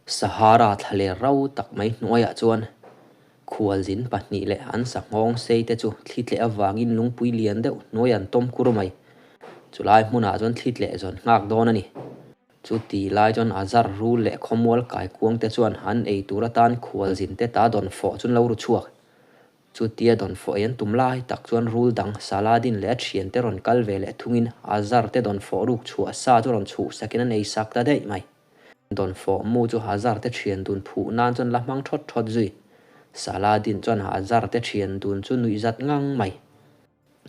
Sahara thlaler rau tak mai hnuaiah chuan khualzin pahnih leh an sanghawng sei te chu thli tleh avangin lungpui lian deuh hnuai an tawm kur mai. Chulai hmunah chuan thli tleh zawn nghak dawn a ni. Chuti lai chuan Azar rul leh khawmual kaikuang te chuan an ei tur atan khualzin te ta dawn fawh chu an lo ru chhuak. Chutia dawn fawh ei an tum lai tak chuan rul dang Saladin leh a thiante rawn kal ve leh thungin Azar te dawn fawh ruk chhuah sa chu rawn chhuhsakin an ei sak ta daih mai. Dawnfawh mu chu Hazar te thian dun phuh nan chuan la hmang thawt thawt zui. Saladin chuan Hazar te thian dun chu nuih zat ngang mai.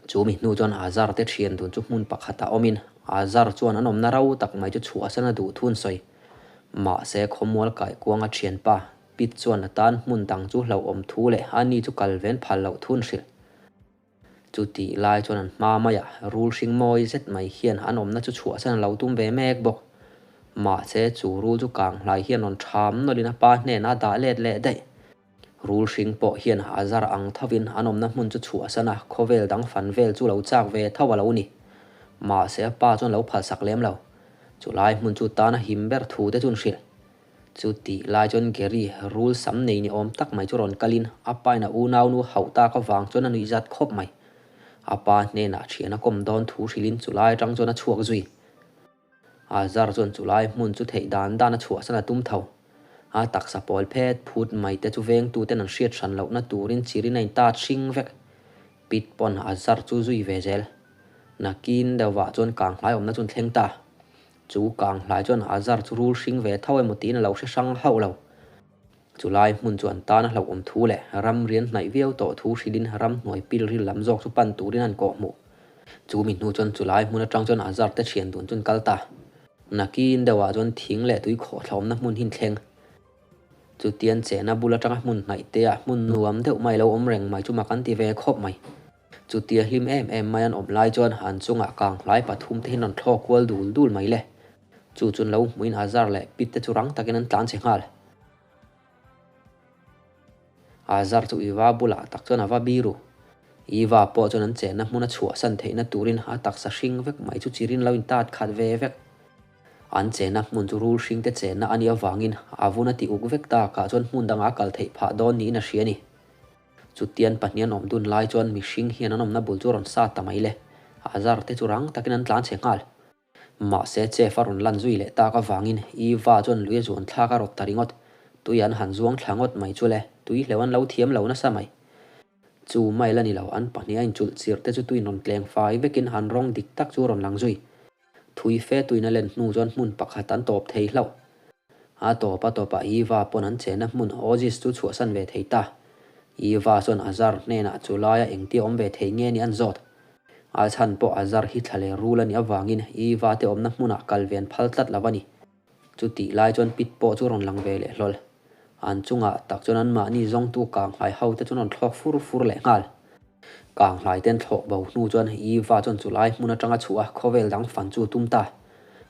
Chu mi hnu chuan Hazar te thian dun chu hmun pakhatah awmin Hazar chuan an awmna rau tak mai chu chhuahsan a duh thun sawi. Mahse khawmual kaikuanga thianpa Pit chuan a tan hmun dang chu hlauhawm thu leh a ni chu kal ven phal loh thun hrilh. Chutih lai chuan an hma maiah rul hring mawi zet mai hian an awmna chu chhuahsan a lo tum ve mek bawk. Mahse, chu rul chu kanghlai hian rawn ṭham nawlhin a pa hnenah a dah let leh daih. Rul hring pawh hian a zar ang thovin an awmna hmun chu chhuahsan a, khawvel dang fan vel chu lo chak ve tho a lo ni. Mahse, a pa chuan lo phalsak lem lo. Chulai hmun chu tan a him ber thu te chu an hrilh. Chu tih lai chuan Gary rul sam nei ni awm tak mai chu rawn kalin a pain a unaunu hauh tak avang chuan a nuih zat khawp mai. A pa hnenah thian a kawm dawn thu hrilhin chu lai atang chuan a chhuak zui. Azar chuan chu lai hmun chu theih dan dan a chhuahsan a tum tho. A taksa pawl phet phut mai te chu vengtuten an hriat hran lohna turin chirin a intat hring vek. Pit pawn Azar chu zui ve zel. Nakin deuhvah chuan kanghlai awmna chu an thleng ta. Chu kanghlai chuan Azar chu rul hring ve tho emaw tiin a lo hre hrang hauh lo. Chu lai hmun chu an tan a hlauhawm thu leh ram rian hnaih viau tawh thu hrilhin ramhnuai pilril lam zawk chu pan turin an kawhhmuh. Chu mi hnu chuan chu lai hmun atang chuan Azar te thian dun chu an kal ta. Nakin deuhah chuan thing leh tui khawhthlawmna hmun hi an thleng. Chutian chehna bul atanga hmun hnaih te ah hmun nuam deuh mai lo awm reng mai chu mak an ti ve khawp mai. Chutia hlim em em mai an awm lai chuan an chungah kanghlai pathum te hian rawn thlawk kual dul dul mai le. Chu chuan lo hmuin Azar leh Pit te chu rang takin an tlan chhe nghal. Azar chu Iva bulah tak chuan a va biru. Iva pawh chuan an chenna hmun a chhuahsan theihna turin a taksa hring vek mai chu chirin lo intat khat ve vek. An chenna hmun chu rul hring te chenna a nih avangin a vun a ti uk vek takah chuan hmun dangah a kal theih phah dawn niin a hria a ni. Chutian pahnih an awm dun lai chuan mihring hian an awmna bul chu a rawn sat ta mai le. Azar te chu rang takin an tlan chhe nghal. Mahse Chef a rawn lan zui leh tak avangin Eva chuan lui a zuan thlak a rawt ta ringawt. Tui an han zuang thla ngawt mai chu le, tui hleuh an lo thiam lo nasa mai. Chu mai la ni lo, an pahnih a inchulh chirh te chu tuin rawn tleng fai vekin han rawng dik tak chu a rawn lang zui. Thui fe tuin a len hnu chuan hmun pakhat an tawp thei hlauh. A tawp a tawpah Eva pawn an chenna hmun Oasis chu chhuahsan ve thei ta. Eva chuan Azar hnenah chu laia engtia awm ve thei nge ni an zawt. A chhan pawh Azar hi thla leh rul a nih avangin Eva te awmna hmunah kal ve an phal tlat lo a ni. Chutih lai chuan pit pawh chu rawn lang ve leh hlawl. An chungah tak chuan anmahni zawngtu kanghlai ho te chuan rawn thlawk fur fur leh nghal. Kanghlai ten thlawh bo hnu chuan Eva chuan chu lai hmun atanga chhuah a khawvel dang fan chu tum ta.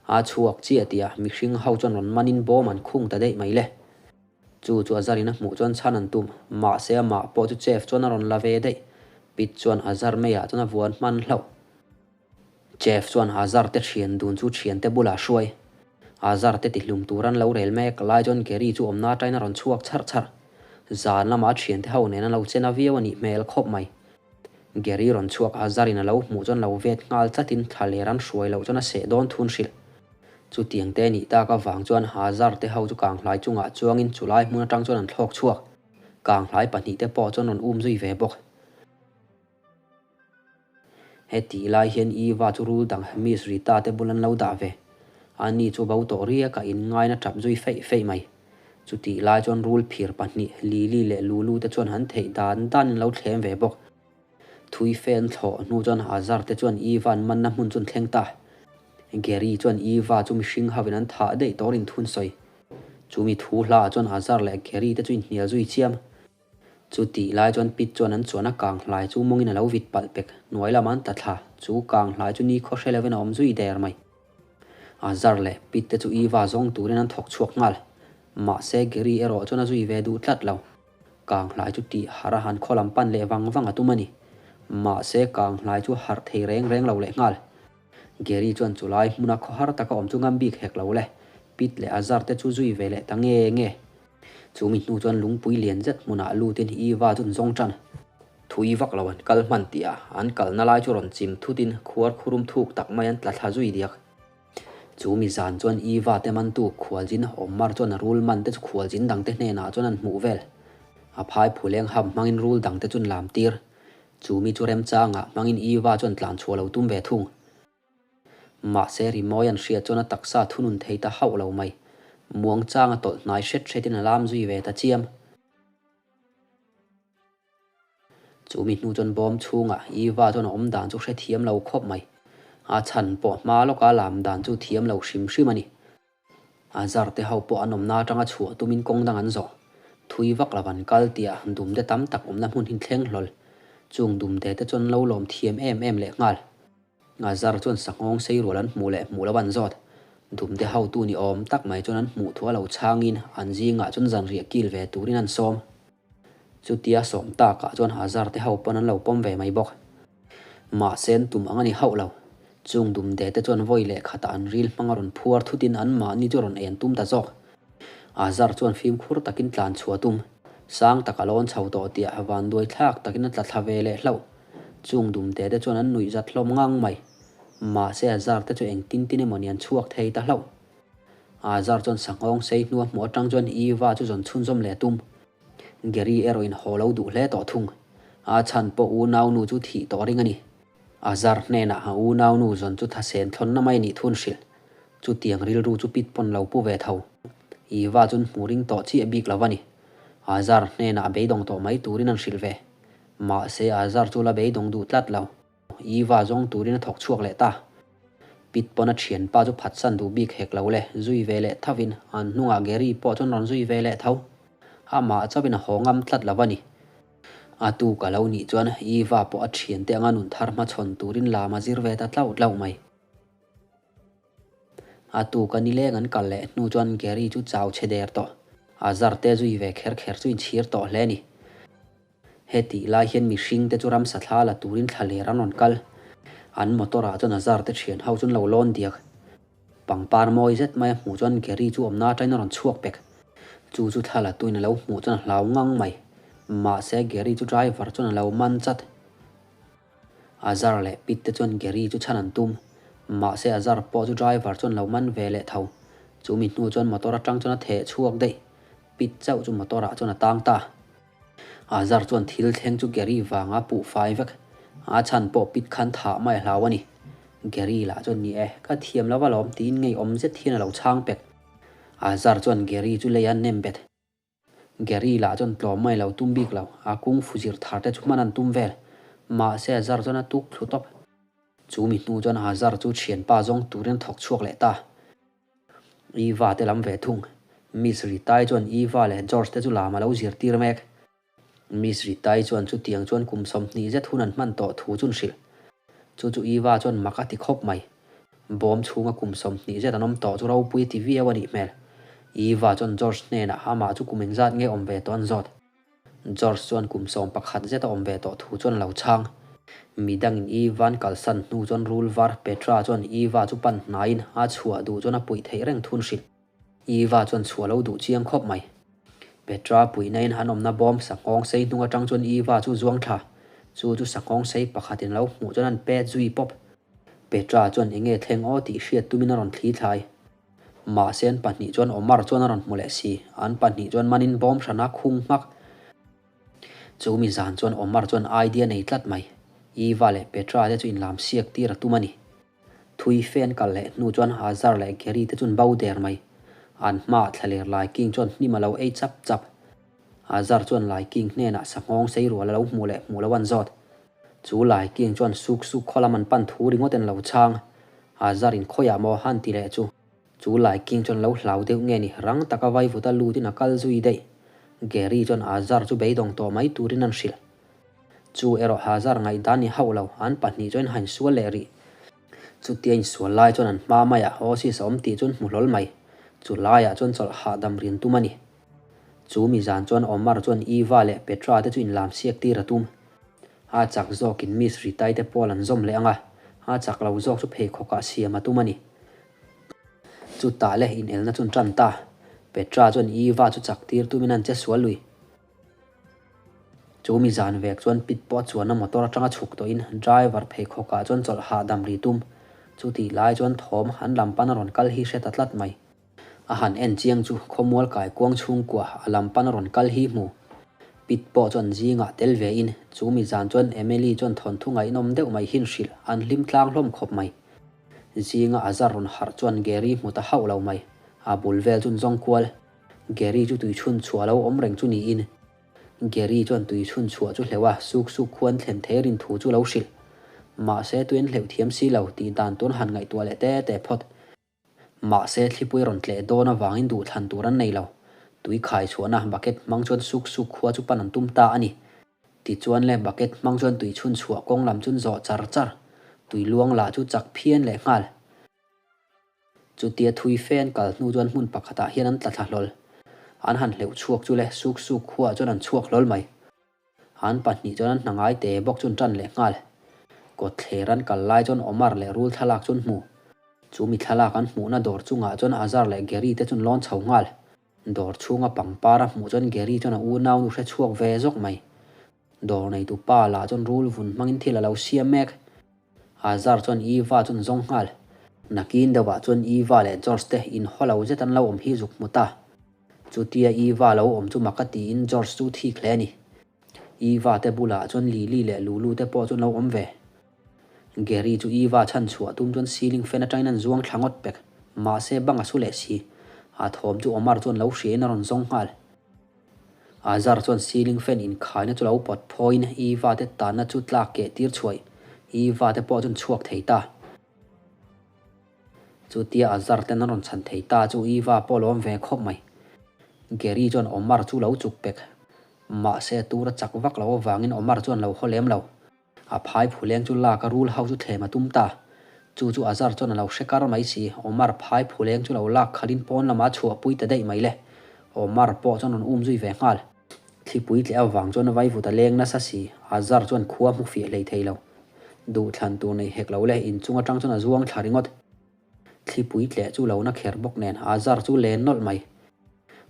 A chhuak chiah tih ah mihring ho chuan rawn manin bawm an khung ta daih mai le. Chu chu Azar in a hmuh chuan chhan an tum. Mahse amah pawh chu chef chuan a rawn la ve daih. Pit chuan Azar meiah chuan a vuan hman hlauh. Chef chuan Azar te thian dun chu thiante bulah hruai. Azar te tihlum tur an lo rel mek lai chuan Gary chu awmna atangin a rawn chhuak chharh chharh. Zan lama a thiante ho nen an lo chen a viau a nih hmel khawp mai. Gary rawn chhuak Azar in a lo hmuh chuan lo vet nghal tlatin thla ler an hruai loh chuan a seh dawn thun hrilh. Chutiang te nih tak avang chuan Azar te ho chu kanghlai chungah chuangin chulai hmun atang chuan an thlawk chhuak. Kanghlai pahnihte pawh chuan rawn um zui ve bawk. Hetih lai hian Eva chu rul dang Miss Rita te bul an lo dah ve. Ani chu bo tawh riak a inngaina tap zui feih feih mai. Chutih lai chuan rul phir pahnih Lily leh Lulu te chuan han theih dan dan in lo thlem ve bawk. Thui fen thlawh hnu chuan Azar te chuan Eva an manna hmun chu an thleng ta. Gary chuan Eva chu mihring hovin an thah daih tawr in thun sawi. Chumi thu hla ah chuan Azar leh Gary te chu inhnial zui chiam. Chu tih lai chuan pit chuan an chuan a kang hlai chu mawngin a lo vit palh pek hnuai lamah an tla thla. Chu kang hlai chu ni khaw hre lovin a awm zui der mai. Azar leh pit te chu Eva zawng turin an thawk chhuak nghal. Mahse Gary erawh chuan a zui ve duh tlat lo. Kang hlai chu tih harh a han khaw lam pan leh vang vang a tum a ni. Mahse kang hlai chu harh thei reng reng lo leh nghal. Gary chuan chu lai hmuna khawhar taka awm chu ngam bik hek lo le. Pit leh Azar te chu zui ve leh ta nge nge. Chu mi hnu chuan lungpui lian zet hmunah lutin Eva chu an zawng tan. Thui vak lo an kal hman tih ah an kalna lai chu rawn chim thutin khuar khurum thuk tak mai an tla thla zui diak. Chu mi zan chuan Eva te mantu khualjin Omar chuan a rul man te chu khualjin dangte hnenah chuan an hmuh vel. A phai phuleng ham hmangin rul dangte chu an lam tir. Chu mi chu remchangah hmangin Eva chuan tlan chhuah lo tum ve thung. Mahse rimawi an hriat chuan a taksa thunun thei ta hauh lo mai. Muangchanga tawlh hnai hret hretin a lam zui ve ta chiam. Chu mi hnu chuan bawm chhungah Eva chuan a awm dan chu hrethiam lo khawp mai. A chhan pawh hma lawka lam dan chu thiam lo hrim hrim a ni. A zar te ho pawh an awmna atanga chhuah tumin kawng dang an zawh. Thui vak lo an kal tih ah dumde tam tak awmna hmun hi thleng hlawl. Chung dumde te chuan lo lawm thiam em em leh nghal. Azar chuan sanghawng sei rual an hmuh leh hmuh lo an zawt. Dumde hotu ni awm tak mai chuan an hmuh thu a lo chhangin an zingah chuan zanriah kil ve turin an sawm. Chutia sawm takah chuan Azar te ho pawn an lo pawm ve mai bawk. Mahse an tum ang a ni hauh lo. Chung dumde te chuan vawi leh khatah an ril hmang a rawn phuar thutin an mahni chu rawn en tum ta zawk. Azar chuan fimkhur takin tlan chhuah tum. Sang taka lawn chho tawh tih vanduai thlak takin a tla thla ve leh hlauh. Chung dumte te chuan an nuih zat hlawm ngang mai. Mahse Azar te chu engtin tin emaw ni an chhuak thei ta hlauh. Azar chuan sanghawng sei hnua hmuh atang chuan Eva chu zawn chhunzawm leh tum. Gary erawh in haw lo duh hle tawh thung. A chhan pawh unaunu chu thih tawh ring a ni. Azar hnenah a unaunu zawn chu thasen thlawnna mai nih thun hrilh. Chutiang rilru chu pit pawn lo pu ve tho. Eva chuan hmu ring tawh chiah bik lo a ni. Azar hnenah beidawng tawh mai turin an hrilh ve. Mahse Azar chu la beidawng duh tlat lo. Eva zawng turin a thawk chhuak leh ta. Pit pawn a thianpa chu phatsan duh bik hek lo le, zui ve leh thovin an hnungah Gary pawh chuan rawn zui ve leh tho. Amah chauhin a haw ngam tlat lo a ni. A tuk a lo nih chuan Eva pawh a thiante anga nun thar hmachhawn turin lam a zir ve ta tlauh tlauh mai. A tuk a nileng an kal leh hnu chuan Gary chu chau chhe der tawh. Azar te zui ve kher kher chu inchhir tawh hle a ni. Hetih lai hian mihring te chu ramsa thla la turin thla ler an rawn kal. An motor ah chuan Azar te thian ho chuan lo lawn diak. Pangpar mawi zet mai a hmuh chuan Gary chu awmna atangin a rawn chhuak pek. Chu chu thla la tuin a lo hmuh chuan a hlau ngang mai. Mahse Gary chu driver chuan a lo man chat. Azar leh Pete te chuan Gary chu chhan an tum. Mahse Azar pawh chu driver chuan lo man ve leh tho. Chu mi hnu chuan motor atang chuan a theh chhuak daih. Pete chauh chu motor ah chuan a tang ta. Azar chuan thil thleng chu Gary vanga puh fai vek. A chhan pawh Pete khan thah mai a hlau a ni. Gary lah chuan ni e, ka thiam lo alawm tiin ngeiawm zet hian a lo chhang pek. Azar chuan Gary chu lei a nem bet. Gary lah chuan tlawm mai lo tum bik lo, a kung fu zir thar te chu hman an tum vel. Mahse Azar chuan a tuk thlu tawp. Chu mi hnu chuan Azar chu thianpa zawng turin a thawk chhuak leh ta. Eva te lam ve thung. Miss Ritai chuan Eva leh George te chu lam a lo zirtir mek. Miss Ritai chuan chutiang chuan kum 20 zet hun an hman tawh thu chu an hrilh. Chu chu Eva chuan mak a ti khawp mai. Bawm chhunga kum 20 zet an awm tawh chu ropui a ti viau a nih hmel. Eva chuan George hnenah amah chu kum engzat nge awm ve tawh an zawt. George chuan kum 11 zet a awm ve tawh thu chuan a lo chhang. Midangin Eva an kalsan hnu chuan rul var Petra chuan Eva chu pan hnaiin a chhuah duh chuan a puih theih reng thun hrilh. Eva chuan chhuah lo duh chiang khawp mai. Petra puihnain an awmna bawm sanghawng sei hnung atang chuan Eva chu zuang thla. Chu chu sanghawng sei pakhatin lo hmuh chuan an pet zui pawp. Petra chuan enge thleng aw tih hriat tumin a rawn thli thlai. Mahse an pahnih chuan Omar chuan a rawn hmu leh si. An pahnih chuan manin bawm hrana khung hmak. Chu mi zan chuan Omar chuan idea nei tlat mai. Eva leh Petra te chu inlam siak tir a tum a ni. Thui fe an kal leh hnu chuan Azar leh Gary te chuan bo der mai. An hmaah thlaler Lai King chuan hnim a lo ei chap chap. Azar chuan Lai King hnenah sanghawng sei rual a lo hmuh leh hmuh lo an zawt. Chu Lai King chuan suk suk khaw lam an pan thu ringawt in lo chhang. Azar in khawiah maw han ti leh chu. Chu Lai King chuan lo hlau deuh nge ni rang taka vaivut a lut in a kal zui daih. Gary chuan Azar chu beidawng tawh mai turin an hrilh. Chu erawh Hazar ngaihdan ni hauh lo, an pahnih chuan hain sual leh rih. Chutia insual lai chuan an hma maiah Oasis a awm tih chuan hmu hlawl mai. Chu laiah chuan chawlh hahdam rian tum a ni. Chu mi zan chuan Omar chuan Eva leh Petra te chu inlam siak tir a tum. A chak zawkin Miss Ritai te pawl an zawm leh ang a, a chak lo zawk chu pheikhawkah siam a tum a ni. Chutah le inelna chun tan ta. Petra chuan Eva chu chak tir tumin an che sual lui. Chu mi zan vek chuan pit pawh chuanna motor atanga chhuk tawhin driver pheikhawkah chuan chawlh hahdam ri tum. Chutih lai chuan thawm an lam pan a rawn kal hi hre ta tlat mai. A han en chiang chu khawmual kai kuang chhungkua a lam pan a rawn kal hi hmu. Pit pawh chuan zingah tel ve in chu mi zan chuan Emily chuan thawnthu ngaihnawm deuh mai hin hrilh an hlim tlang hlawm khawp mai. Zinga a zar rawn harh chuan Gary hmu ta hauh lo mai. A bul vel chun zawng kual. Gary chu tui chhun chhuah lo awm reng chu niin. Gary chuan tui chhun chhuah chu hleuh a, suk suk khuan thlen thei rin thu chu lo hrilh. Mahse tui an hleuh thiam si lo tih dan tur han ngaihtuah leh te te phawt. Mahse thlipui rawn tleh dawn avangin duhthlan tur an nei lo. Tui khai chhuahna bucket hmang chuan suk suk khua chu pan an tum ta a ni. Tichuan le bucket hmang chuan tui chhun chhuah kawng lam chun zawh char char. Tui luang lah chu chak phian leh nghal. Chutia thui fe an kal hnu chuan hmun pakhatah hian an tla thla hlawl. An han hleuh chhuak chu le suk suk khuaah chuan an chhuak hlawl mai. An pahnih chuan an hna ngai te bawk chuan tan leh nghal. Kawtthler an kal lai chuan Omar leh rul thlalak chuan hmu. Chu mi thlalak an hmuhna dawr chungah chuan Azar leh Gary te chuan lawn chho nghal. Dawr chhunga pangpar a hmuh chuan Gary chuan a unau nu hre chhuak ve zawk mai. Dawr neitu pa lah chuan rul vun hmangin thil a lo siam mek. Azar chuan Eva chuan zawng nghal. Nakin deuhah chuan Eva leh George te inhaw lo zet an lo awm hi zuk hmu ta. Chutia Eva lo awm chu mak a tiin George chu thik hle a ni. Eva te bulah chuan Lily leh Lulu te pawh chu an lo awm ve. Gary chu Eva chhan chhuah tum chuan ceiling fan atangin an zuang thla ngawt pek. Mahse bang a su leh si. A thawm chu Omar chuan lo hriain a rawn zawng nghal. Azar chuan ceiling fan inkhaina chu lo pawt phawiin Eva te tanna chu tlak keh tir chhuaih. Eva te pawh chuan chhuak thei ta. Chutia Azar ten an rawn chhan thei ta chu Eva pawh lawm ve khawp mai. Gary chuan Omar chu lo chuk pek. Mahse tur a chak vak lo avangin Omar chuan lo haw lem lo. A phai phuleng chu lak a rul ho chu thlem a tum ta. Chu chu Azar chuan a lo hre kar mai si. Omar phai phuleng chu lo lak khalin pawn lamah a chhuahpui ta daih mai le. Omar pawh chuan rawn um zui ve nghal. Thlipui tleh avang chuan vaivut a leng nasa si, Azar chuan khua hmu fiah hlei thei lo. Duhthlan tur nei hek lo le, inchung atang chuan a zuang thla ringawt. Thlipui tleh chu lo na kher bawk nen Azar chu len nawlh mai.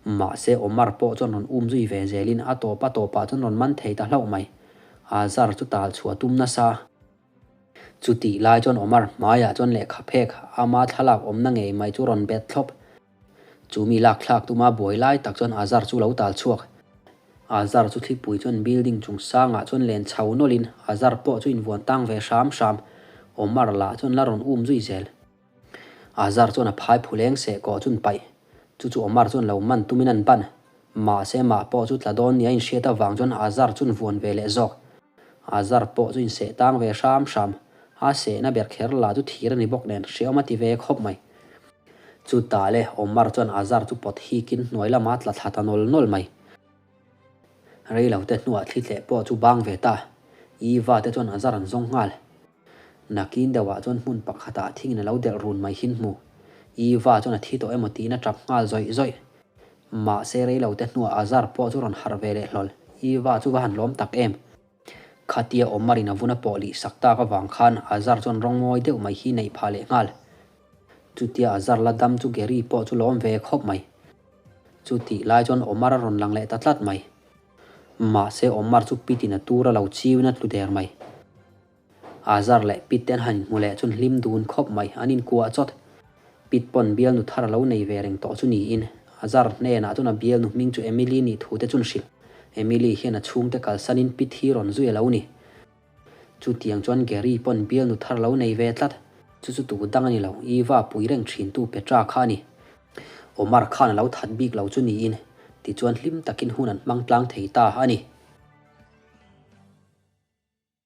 Mahse Omar pawh chuan rawn um zui ve zelin a tawp a tawpah chuan rawn man thei ta hlauh mai. Azar chu tal chhuah tum nasa. Chutih lai chuan Omar hmaiah chuan lehkha phek ama thlalak awmna ngei mai chu rawn bet thlawp. Chu mi lak thlak tuma buai lai tak chuan Azar chu lo tal chhuak. Azar chu thlipui chuan building chung sangah chuan len chho nawlhin Azar pawh chu invuan tang ve hram hram. Omar lah chuan la rawn um zui zel. Azar chuan a phai phuleng seh kawh chun paih. Chu chu Omar chuan lo man tumin an ban. Mahse mah pawh chu tla dawn nia inhriat avang chuan Azar chun vuan ve leh zawk. Azar pawh chu inseh tang ve hram hram. A sehna ber kher lah chu thir a ni bawk nen hreawm a ti ve khawp mai. Chutah le Omar chuan Azar chu pawt hikin hnuai lama tla thla ta nawl nawl mai. Reilo te hnuah thli tleh pawh chu bang ve ta. Eva te chuan Azar an zawng nghal. Nakin deuhah chuan hmun pakhatah thingin a lo delh run mai hin hmu. Eva chuan a thi tawh emaw tiin a tap nghal zawih zawih. Mahse reilo te hnuah Azar pawh chu rawn harh ve leh hlawl. Eva chu va han lawm tak em. Khatia Omar in a vun a pawh lih sak tak avang khan Azar chuan rawng mawi deuh mai hi neih phah leh nghal. Chutia Azar la dam chu Gary pawh chu lawm ve khawp mai. Chutih lai chuan Omar a rawn lang leh ta tlat mai. Mahse Omar chu pitin a tur a lo chiuin a tlu der mai. Azar leh Pit te an han inhmu leh chuan hlim dun khawp mai, an inkuah chawt. Pit pawn bialnu thar a lo nei ve reng tawh chu niin Azar hnenah chuan a bialnu hming chu Emily nih thu te chuan hrilh. Emily hian a chhungte kalsanin Pit hi rawn zui a lo ni. Chutiang chuan Gary pawn bialnu thar lo nei ve tlat. Chu chu tu dang a ni lo, Eva pui reng thintu Petra kha a ni. Omar khan a lo that bik lo chu niin, tichuan hlim takin hun an hmang tlang thei ta a ni.